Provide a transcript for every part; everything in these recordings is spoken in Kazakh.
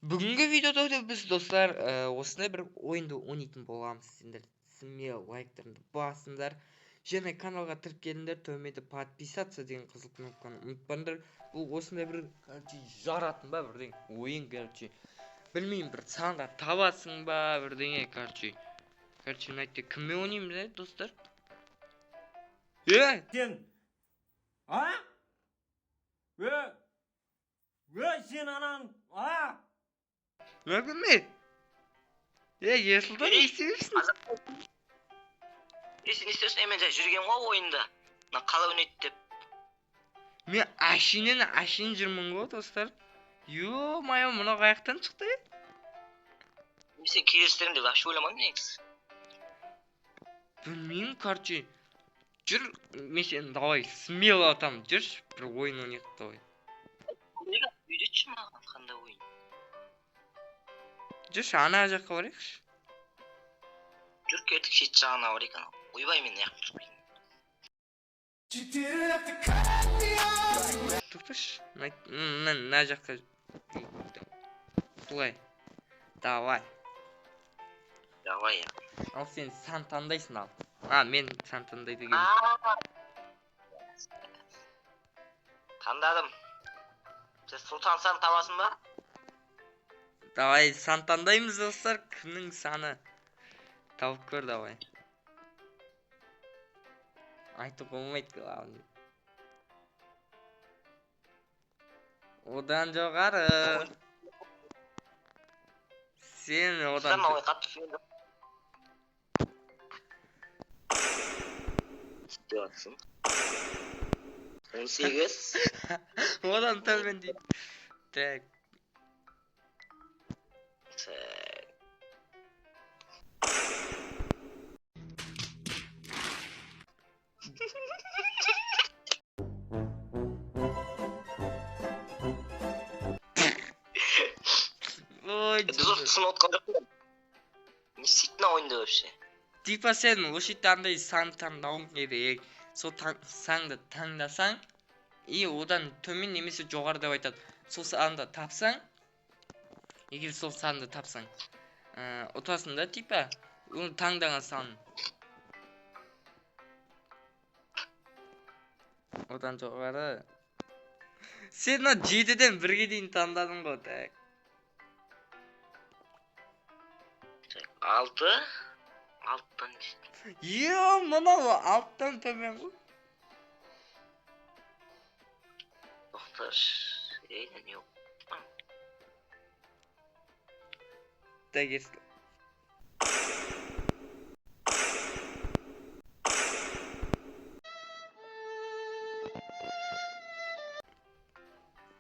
Бүгінгі видеода біз, достар, осындай бір ойынды ойнайтын боламыз. Сендер смело лайктарыңды басыңдар және каналға тіркеліңдер, төменде подписаться деген қызыл кнопканы ұмытпаңдар. Бұл осындай бір, короче, жаратын ба бірдеңе ойын, короче. Білмеймін, бір сандар табасың ба бірдеңе, короче. Короче, мына кіммен ойнаймыз, ә, достар? Е! Сен а? Е! Е, сен анаң, а? Ne кіммен? Е, Ерсұлтан, не істеп? Е, сен не істейсің? Мен жай жүргенмін ғой ойында. Мына қалай ойнайды деп. Мен әшейіннен әшейін жүрмін ғой, достар. Ё-моё, мынау қаяқтан шықты? Мен сені кездестіремін деп вообще ойламадым негізі. Білмеймін, короче. Жүр, мен сені давай смело атамын. Жүрші, бір ойын ойнайық давай. Үйретші маған қандай ойын. Жүрші, ана жаққа барайықшы. Жүр, кеттік, шет жағына барайық анау. Ойбай, мен аяқ тұрмайын. Тоқташы, мына жаққа. Былай. Давай. Давай. Ал сен сан таңдайсың ал. А, мен сан таңдайды екенмін. Таңдадым. Сен Сұлтан сан табасың ба? Давай сан таңдаймыз, достар. Кімнің саны? Тауып көр, давай. Айтуға болмайды, главный. Одан жоғары. Сен одан Сұлтан, ой, қатты түсінген жоқ. Істеп жатсың. 18. Одан төмен дейді. Так. Так. Ой, Дұрыс түсініп отқан жоқпын. Не істейді мына ойында вообще? Типа сен осы жерде андай сан таңдауың керек. Сол санды таңдасаң, и одан төмен немесе жоғары деп айтады. Сол санды тапсаң, егер сол санды тапсаң, ұтасың да, типа, оны таңдаған сан. Одан жоғары. Сен мына 7-ден 1-ге дейін таңдадың ғой, так. 6. 6-тан не істейді? Е, мынау 6-тан төмен ғой. Тоқташы. Ей, не ол? Так, если...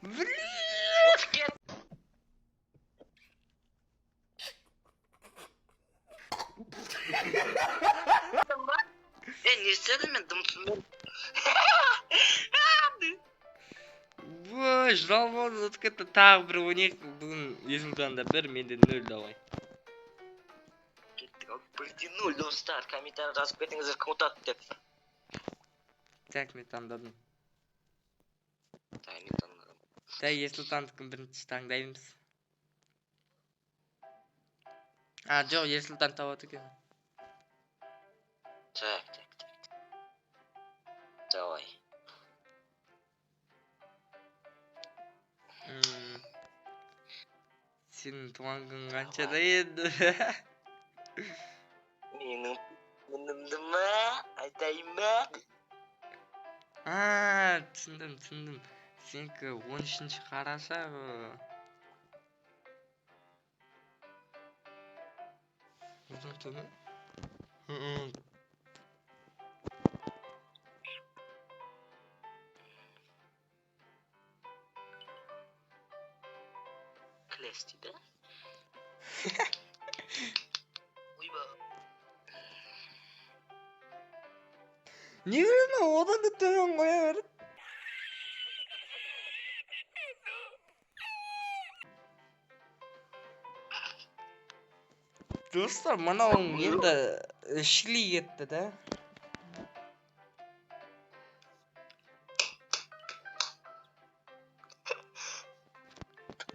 Блин! Е, не істедім мен, дым түсінбедім. Ой, жалғыз ұтып кетті. Тағы бір ойнайық. Бүгін Ерсұлтанда 1, менде 0, давай. Кеттік, ал бірде 0, достар. Комментарий жазып кетіңіздер, кім ұтады деп. Так, мен таңдадым. Так, мен таңдадым. Так, Ерсұлтандікін бірінші таңдаймыз. А, жоқ, Ерсұлтан табады екен. Так, так, так. Давай. Сенің туған күнің қаншада еді? Менің күнімді ма? Айтайын ба? А, түсіндім, түсіндім. Сенікі 13 қараша ғой. Одан төмен? Клесс дейді. Ойбай. Не білемін, одан да төмен қоя берді. Достар, мынауың енді шіли кетті да.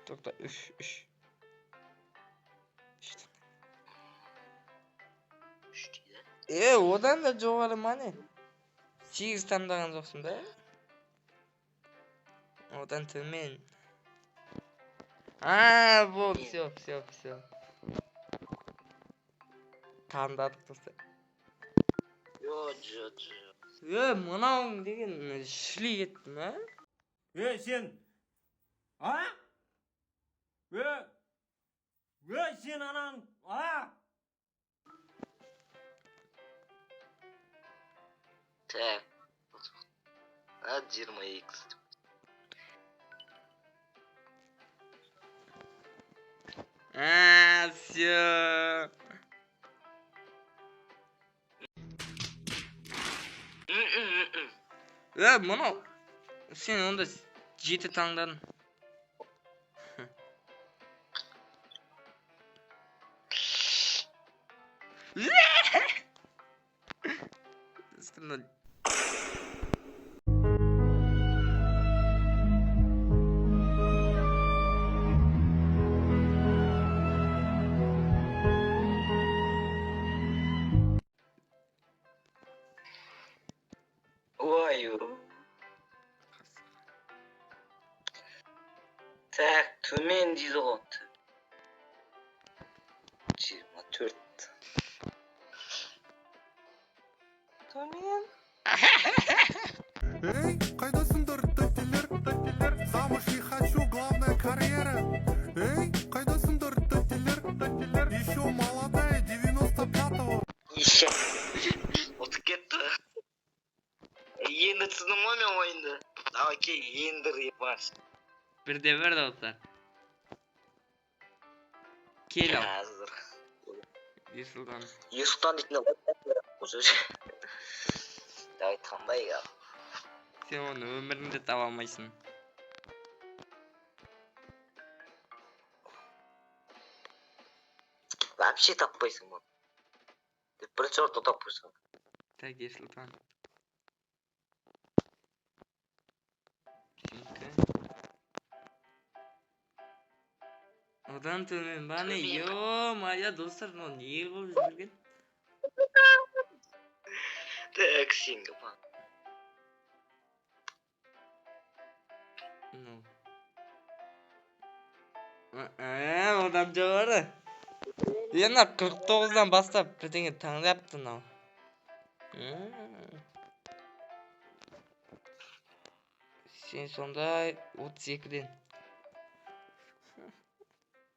Тоқта, 3, 3. Одан да жоғары ма не? 8 таңдаған жоқсың ба? Одан төмен. А, вот, все, все, все. Таңдадық, достар. Жо, жо, жо. Мынауың деген шіли кетті ма? Сен. А? Сен анаң. А? Так. А, 22. А, все. Мынау. Сен онда 7 таңдадың. Ой. Так, төмен дейді ғой. 24. Төмен. Эй, қайдасыңдар, тәттелер, тәттелер? Замуж не хочу, главная карьера. Эй, қайдасыңдар, тәттелер, тәттелер? Еще молодая, 95-го. Ешек. Ұтып кетті. Енді түсіндім ғой мен ойынды. Давай кел, енді реванш. Бірде бір, достар. Кел ал. Қазір. Ерсұлтан. Ерсұлтан дейтін осы. Давай таңбай ал. Сен оны өміріңде таба алмайсың. Вообще таппайсың оны. Деп бірінші орында таппайсың. Так, Ерсұлтан. Сенікі. Одан төмен ба не? Төмен. Ё-моё, достар, мынау не қылып жіберген? Так, сенікі ба. Ну. Одан жоғары. Енді 49-дан бастап бірдеңе таңдапты мынау. Сен сондай 32-ден.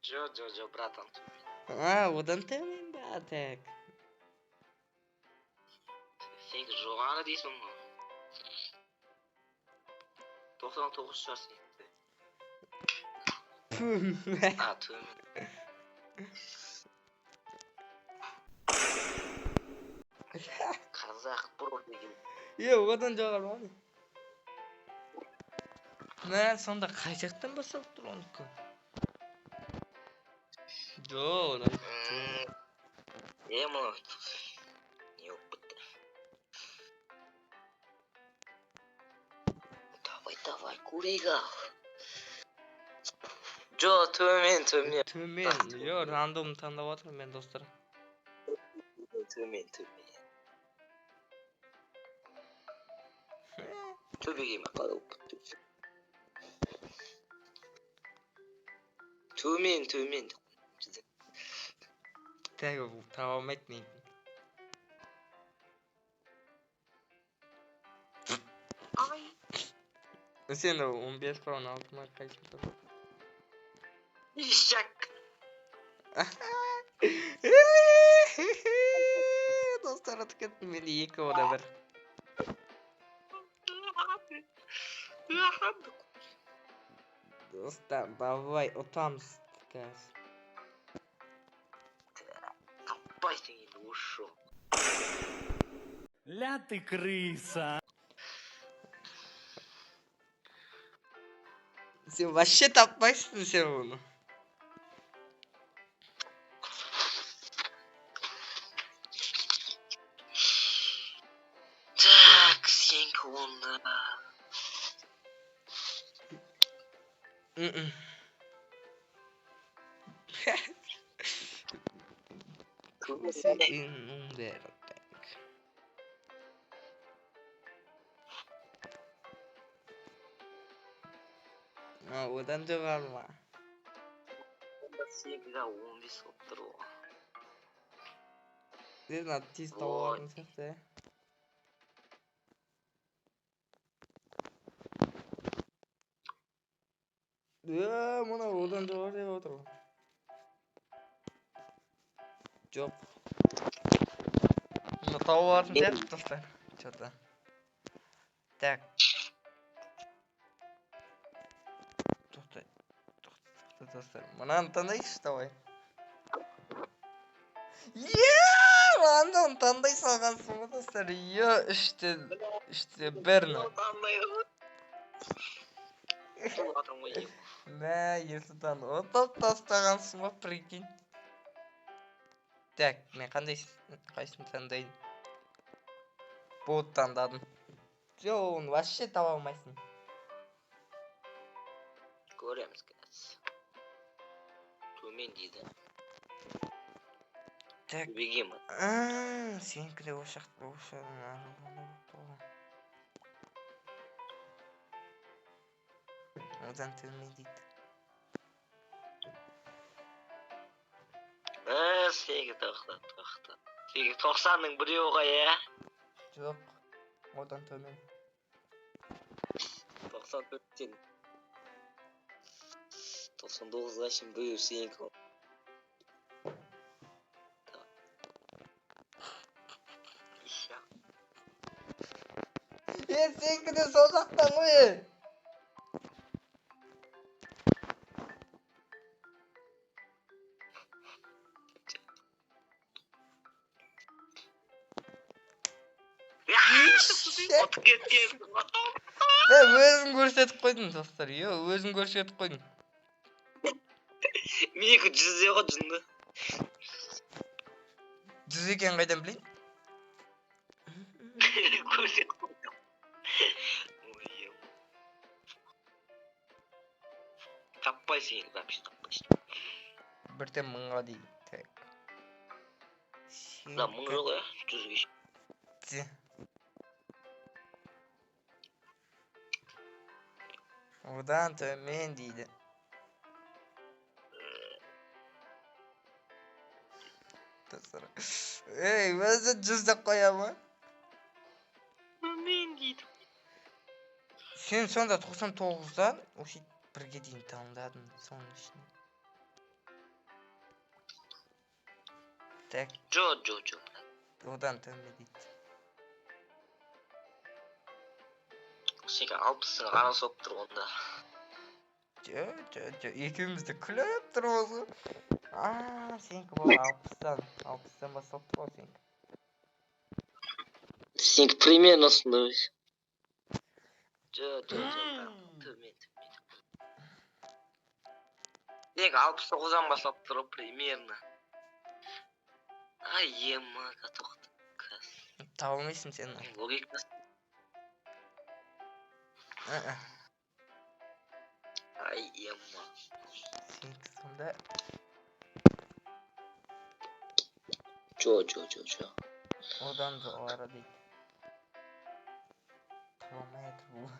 Жо, жо, жо, братан. А, одан төмен ба, так. Сенікі жоғары дейсің ғой. 99 шығар сенікі. А, төмен. Қазақ бро деген. Одан жоғары ма не? Мә, сонда қай жақтан басталып тұр онікі? Жо, одан Мынау не болып кетті? Давай, давай, көрейік ал. Жо, төмен, төмен. Төмен, жо, рандом таңдап жатырмын мен, достар. Төмен, төмен. Төбеге ме қалай болып кетті? Төмен, төмен. Так, таба алмайды мен. Ай. Сен 15 па, 16 ма, қайсың тұр? Ешек. Достар, ұтып кеттім. Менде 2 ода 1. Достар, давай, ұтамыз қазір. Таппайсың енді осы жолы. Ля ты крыса. Сен вообще таппайсың сен оны. Так, сенікі онда. Сен так. Одан жоғары ма? Сенікі 15 болып тұр ғой. Сен ана тез тауып Ой. алатын сияқты, иә? Е, мынау одан жоғары деп отыр ғой. Жоқ. Мына тауып алатын сияқты, достар. Чё-то. Так. Тоқта. Тоқта, тоқта, достар. Мынаны таңдайыншы, давай. Е, мынаны таңдай салғансың ғой, достар. Е, үште бір мына. Таңдайды ғой. Жатырмын ғой, Мә, Ерсұлтан, ұтып тастағансың ғой, прикинь. Так, мен қайсысын таңдайын? Бот таңдадым. Жоқ, оны вообще таба алмайсың. Көреміз қазір. Төмен дейді. Так. Төбеге ма? Сенікі де осы жақта, осы жағынан ары жағында болып тұр ғой. Одан төмен дейді. Сенікі тоқта, тоқта. Сенікі 90-ның біреуі ғой, иә? Жоқ, одан төмен. 94-тен 99-ға шейін біреу сенікі ғой. Е, сенікі де сол жақтан ғой, е. Ұтып кеткен. Мен өзім көрсетіп қойдым, достар. Е, өзім көрсетіп қойдым. Менікі жүзде ғой, жынды. Жүз екенін қайдан білейін? Көрсетіп қойдым. Ой, ем. Таппайсың енді, вообще таппайсың. Бірден мыңға дейін. Так. Да, мың жоқ, иә, жүзге шейін. Те. Одан төмен дейді. Достар. Ей, өзі жүз деп қоя ма? Төмен дейді. Сен сонда 99-дан осы бірге дейін таңдадың соның ішінде. Так. Жоқ, жоқ, жоқ. Одан төмен дейді. Сенікі алпыстың арасы болып тұр онда. Жо, жо, жо, екеуміз де күліп тұрмыз ғой. А, сенікі бұл алпыстан басталып тұр ғой сенікі. Сенікі примерно осындай өзі. Жо, жо, жо, төмен, төмен. Сенікі алпыс тоғыздан басталып тұр ғой примерно. Ай, ема, тоқта. Таба алмайсың сен. Логикасы. Ай, ема. Сенікі сонда. Жо, жо, жо, жо. Одан жоғары дейді. Таба алмай жатыр бұл.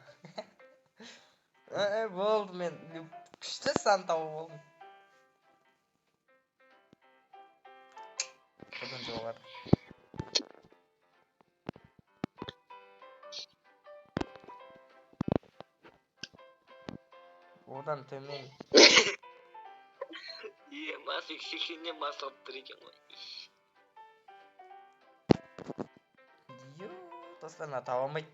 Болды, мен күшті сан тауып алдым. Одан жоғары. Одан төмен. Ема, сексеннен басталып тұр екен ғой. Ё, достар, мына таба алмайды.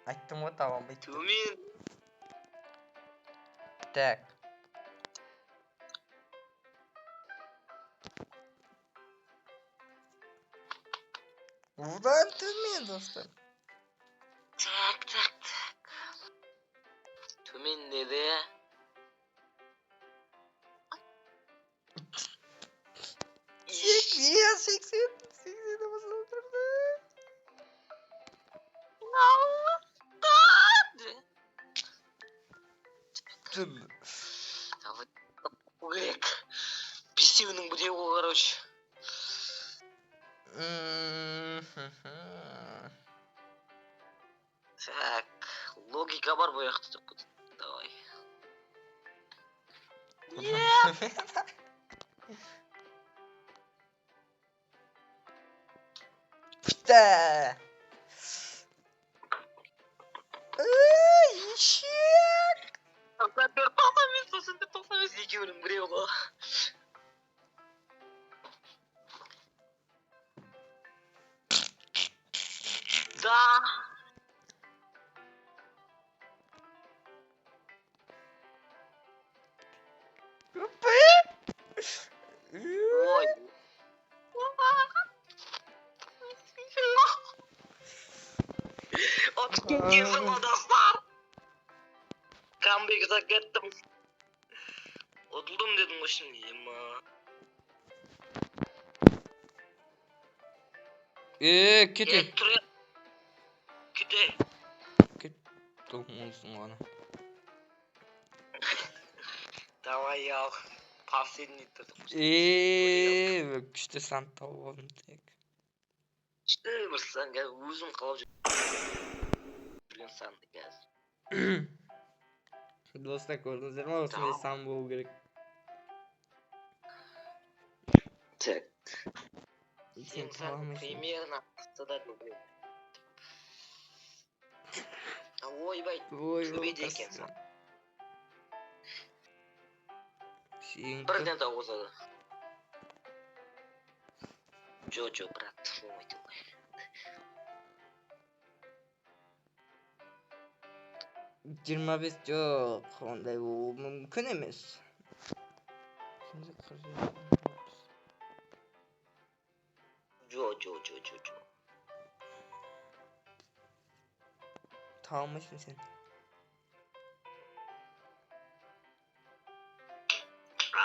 Айттым ғой, таба алмайды. Төмен. Так. Одан төмен, достар. Так, так, так. Төмен деді. Иә, сексен. Сексеннен басталып тұрды. Түн. Давай, керек. Бесеуінің біреуі ғой, короче. Так, логика бар бұл жақта деп қойды. Давай. Нет! Бітті. Ешек! 94, 95, 94, 95, екеуінің біреуі ғой. Да. Ой. Ұтып кеткенсің ғой, достар. Камбэк жасап кеттім. Ұтылдым дедің ғой шын, ема. Кете. Тұр. Кете. Толмайсың ғана. Давай ал. Последний тур. Күшті сан тауып алдым тек. Күшті бір сан, қазір өзім қалап жүрген санды қазір. Достар, көрдіңіздер ма, осындай сан болу керек. Так. Сен таба алмайсың. Примерно да. Ойбай, Ой, төбеде екен. Сен Бірден тауып. Жо, жо, брат, болмайды олай. 25, жоқ, ондай болуы мүмкін емес. Сенде 47, 60. Жо, жо, жо, жо, жо. Таба алмайсың сен.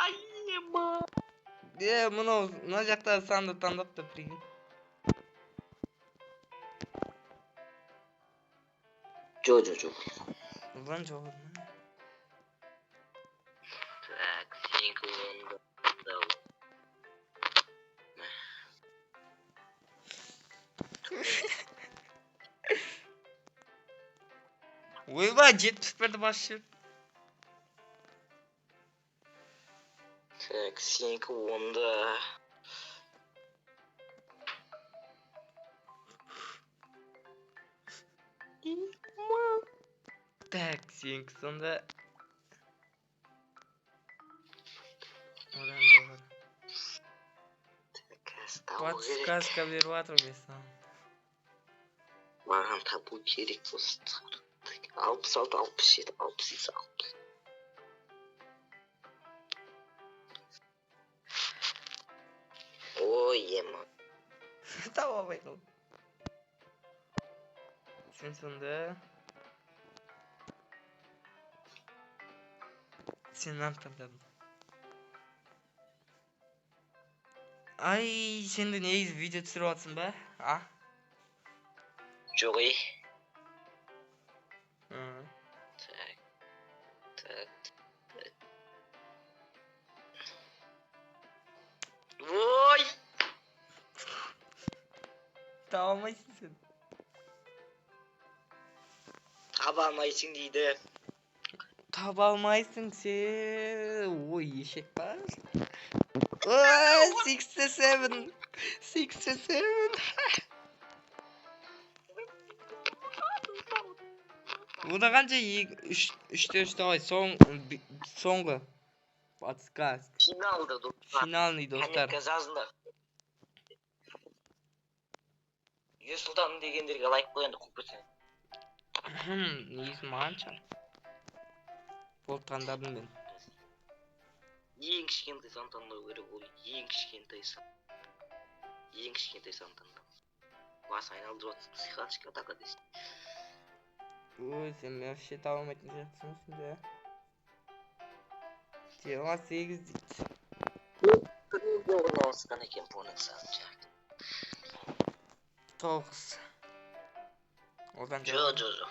Ай, ема. Мынау мына жақтағы санды таңдапты, прикинь. Жо, жо, жо. Одан жоқ. Так, сенікі онда. Онда. Ойбай, 71-ді басып жіберді. Так, сенікі онда. Так, сенікі сонда. Одан жоғары. Так, қазір табу керек. Подсказка беріп жатыр мен саған. Маған табу керек, достар. 66, 67, 68, 60. Ой, ема. Таба алмай қалдым. Сен сонда. Сен мынаны таңдадың. Ай, сен де негізі видео түсіріп жатсың ба? А? Жоқ, ей. Ы. Так. Так. Так. Ой! Таба алмайсың сен. Таба алмайсың дейді. Таба алмайсың сен. Ой, ешек па? Ой, 67. 67. Бұда қанша? Екі, үш, үште үш, давай, соңғы подсказка. Финалда, достар. Финальный, достар. Комментке жазыңдар. Ерсұлтан дегендерге лайк қой енді, қойып кетсең. Негізі маған шығар. Болды, таңдадым мен. Ең кішкентай сан таңдау керек ол, ең кішкентай сан. Ең кішкентай сан таңдау. Бас айналдырып жатсың, психологический атака десін. Ой, сен вообще таба алмайтын сияқтысың сонда. 28 дейді. Біреуге орналасқан екен бұның саны. 9. Одан Жо, жо, жо.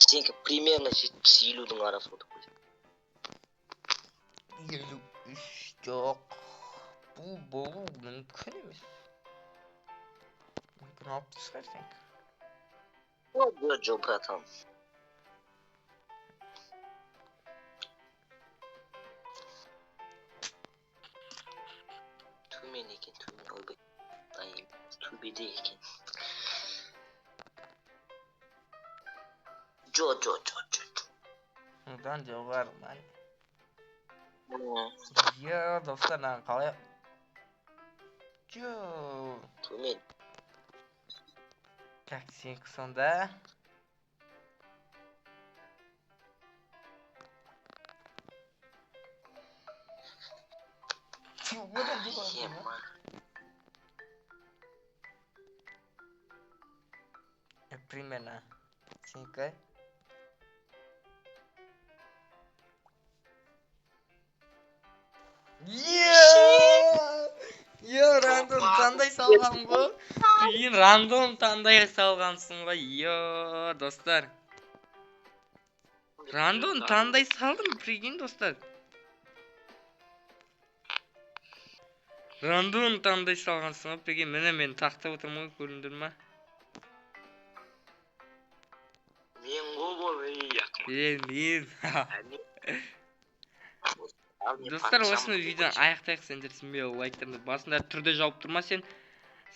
Сенікі примерно 70-50-дің арасы болды. 53, жоқ. Бұл болу мүмкін емес. Мүмкін 60 шығар сенікі. Жо, жо, братан. Төбеде екен. Жо, жо, жо, жо, жо. Одан жоғары ма? Е, достар, мынаны қалай? Жо. Төмен. Так, сенікі сонда. Одан жоғары ма? Ема. Примерно. Сенікі. Е, рандом таңдай салғам ғой. Прикинь, рандом таңдай салғансың ғой. Е, достар. Рандом таңдай салдым, прикинь, достар. Рандом таңдай салғансың ғой, прикинь, міне мен тақтап отырмын ғой, көрдіңдер ма? Мен ғой бұл, ей, ақымақ. Е, мен. Әне. Ал мен Достар, патшамын осыны ғой. видеоны аяқтайық, сендер смело лайктарыңды басыңдар, түрде жауып тұрма сен.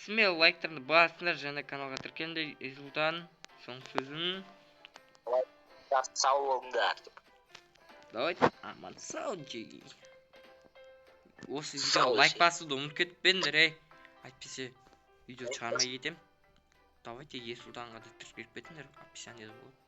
Смело лайктарыңды басыңдар және каналға тіркеліңдер. Сұлтан, соңғы сөзің. Сау болыңдар деп. Давайте, аман сау, жеги. Осы Сау видеоға лайк жеги. басуды ұмытып кетпеңдер, ей. Әйтпесе видео шығармай кетем. Давайте Ерсұлтанға да тіркеліп кетіңдер, описаниеде болады.